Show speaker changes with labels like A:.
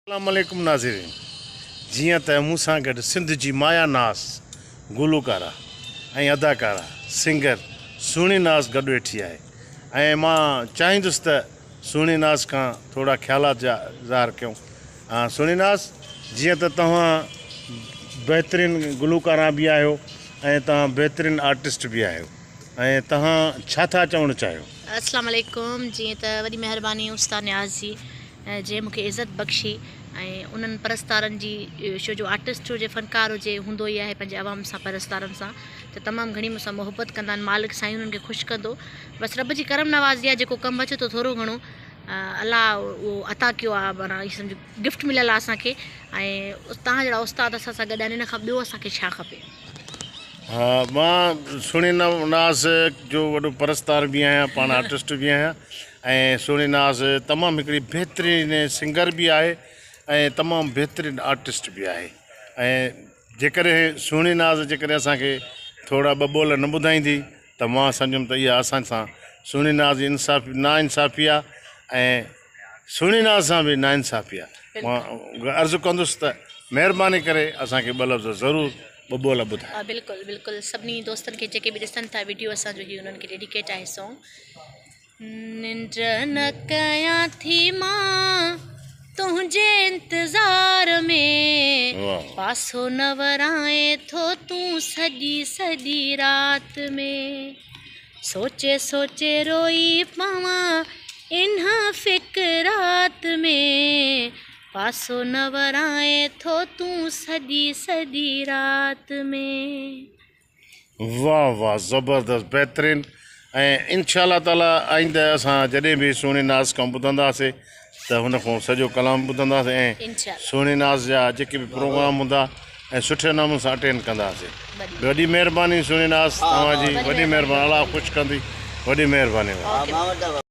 A: السلام عليڪم ناظرين جيئن ته مون سان گڏ سنڌ جي مايا ناز گلوڪاره ۽ اداڪاره سنگر سهڻي ناز گڏ ويٺي آهي ۽ مان چاهيندس ته سهڻي ناز کان ٿورا خيالات جا اظهار ڪيون ها سهڻي ناز جيئن ته توهان بهترين گلوڪاره به آهيو ۽ توهان بهترين آرٽسٽ به آهيو ۽ توهان ڇا ٿا چوڻ چاهيو.
B: السلام عليڪم جيئن ته وڏي مهرباني استاد نياز جي جنهن مون کي عزت بخشي ۽ انهن پرستارن جي شو جو آرٽسٽ هجي فنڪار هجي هوندو ئي آهي پنهنجي عوام سان پرستارن سان ته تمام گهڻي مون سان محبت ڪندا آهن مالڪ سائين انهن کي خوش ڪندو بس رب جي ڪرم نوازي آهي جيڪو ڪم اچي ٿو ٿورو گهڻو الله اهو عطا ڪيو آهي معنيٰ ائين سمجهو گفٽ مليل آهي اسان کي ۽ توهان جهڙا استاد اسان سان گڏ آهن ان کان ٻيو اسان کي ڇا کپي.
A: ها مان سهڻي ناز جو وڏو پرستار به آهيان پاڻ آرٽسٽ به آهيان ۽ سهڻي ناز تمام هڪڙي بهترين سنگر به آهي ۽ تمام بهترين آرٽسٽ به آهي ۽ جيڪڏهن سهڻي ناز جيڪڏهن اسانکي ٿورا ٻه ٻول نه ٻڌائيندي ته مان سمجهيم ته اها اسان سان سهڻي ناز جي انصاف نا انصافي آهي ۽ سهڻي ناز سان به نا انصافي آهي مان عرض ڪندس ته مهرباني ڪري اسانکي ٻه لفظ ضرور ٻه ٻول ٻڌايو.
B: بلڪل بلڪل سڀني دوستن کي جيڪي به ڏسن ٿا ويڊيو اسان جو هي انهن کي ڊيڊيڪيٽ آهي سونگ. ننڊ نه ڪيان ٿي مان تنهنجي انتظار ۾، پاسو نه ورائين ٿو تون سڄي سڄي رات ۾، سوچي سوچي روئي پوان انهن فڪرات ۾، پاسو نه ورائين ٿو تون سڄي سڄي رات ۾.
A: واه واه زبردست بهترين ۽ انشاء الله تعالي آئنده اسان جڏهن به سهڻي ناز کان ٻڌنداسي ته هن کان سڄو ڪلام ٻڌنداسي ۽ سهڻي ناز جا جيڪي به پروگرام هوندا ۽ سٺي نموني سان اٽينڊ ڪنداسي وڏي مهرباني سهڻي ناز توهان جي وڏي مهرباني الله خوش ڪندي وڏي مهرباني.